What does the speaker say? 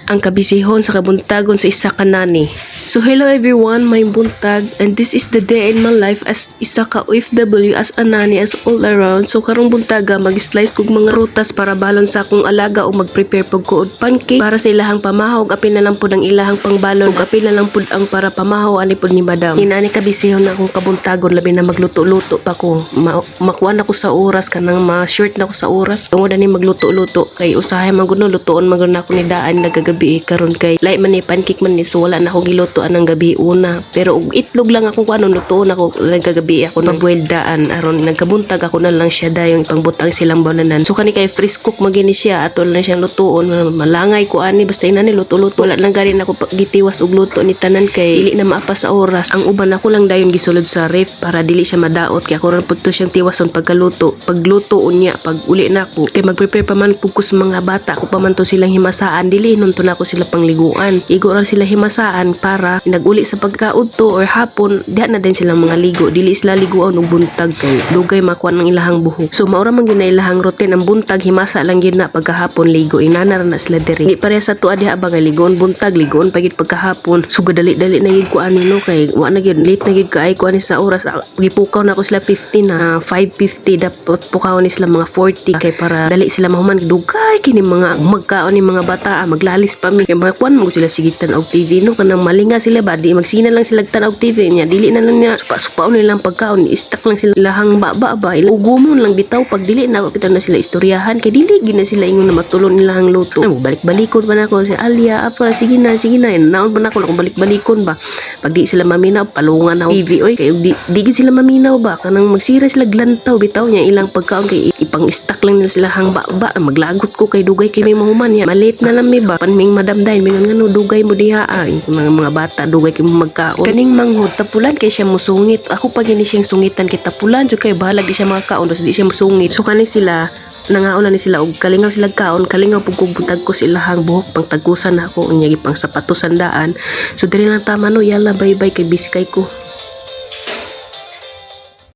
Ang kabisihon sa kabuntagon sa isa ka nanny. So hello everyone, may buntag and this is the day in my life as isa ka OFW, as a nanny, as all around. So karong buntaga, mag-slice kog mga prutas para balon sa akong alaga o mag-prepare pug ko og pancake para sa ilahang pamahaw, ug apil na lang pud ang ilahang pangbalon, ug apil na lang pud ang para pamahaw ani pud ni madam. Inani kabisihon na akong kabuntagon, labi na magluto-luto pa ko. Makuha na ko sa oras, kanang ma-short na ko sa oras. Tungod ani magluto-luto kay usahay man gud no, lutoon man gud na ako ni daan nagagabi karon kay lahi man ni pancake man ni, so wala na akong giluto anang gabi una. Pero og itlog lang akong kuanon, lutoon ako nagagabi ako nang boil daan aron nagkabuntag ako na lang siya dayon ipangbutang silang bananan. So kani kay fresh cook magini siya, ato lang siyang lutoon, malangay ko ani basta inani luto-luto. Wala lang gani ako gitiwas og luto ni tanan kay dili na maapas sa oras. Ang uban ako lang dayon gisulod sa ref para dili siya madaot kay ako ran pud to siyang tiwason pagkaluto. Pagluto unya, pag uli na ako kay magprepare pa man pud ko sa mga bata, ako pa man to silang himasaan, dili nun to na ako sila pangliguan. Igo ra sila himasaan para naguli sa pagkaudto or hapon, diha na din silang mga ligo. Dili sila liguan og buntag kay dugay makuha ng ilahang buhok. So maura man gyud na ilahang routine ang buntag, himasa lang gyud na, pagkahapon ligo. Inana ra na sila diri. Di pareha sa tuwa diha ba nga ligoon buntag, ligoon pa gyud pagkahapon. So dali-dali na gyud ko ani no kay wa na gyud, late na gyud kaay ko ani sa oras. Ah, gipukaw na ako sila 15 na 5:50, dapat pukaw ni sila mga 40 kay para dali sila mahuman. Dugay kini mga magkaon ni mga bata, ah, maglalis pa mi kay mga kuan mo sila sige tan-aw TV no, kanang malinga sila ba, di magsina lang sila tan-aw TV niya, dili na lang niya supa-supaon nilang pagkaon, istak lang sila lahang baba ba, ugumon lang bitaw. Pag dili na bitaw na sila istoryahan kay dili gyud na sila ingon na matulon nila ang luto. Ay, balik-balikon pa na ako si Alia apa, sige na, sige na, naon pa na ako akong balik-balikon ba. Pag di sila maminaw, palungan na TV oy, kay di gyud sila maminaw ba, kanang magsira sila glantaw bitaw niya ilang pagkaon kay ipang-stack lang nila sila hang baba. Maglagot ko kay dugay kay may mahuman niya, malate na lang mi ba. Panming madam dahil mingon ngano dugay mo diha, ah, mga bata dugay kay mo magkaon. Kaning manghod, tapulan kay siya musungit. Ako pa gini siyang sungitan kay tapulan jud kay bahalag di siya makakaon, basta di siya musungit. So kani sila nangaon na ni sila og kalingaw sila kaon, kalingaw pug kog tagkos ilahang buhok, pangtagkusan na ako unya, gipang sapatusan daan. So diri lang tama no, yalla, bye bye kay busy kay ko.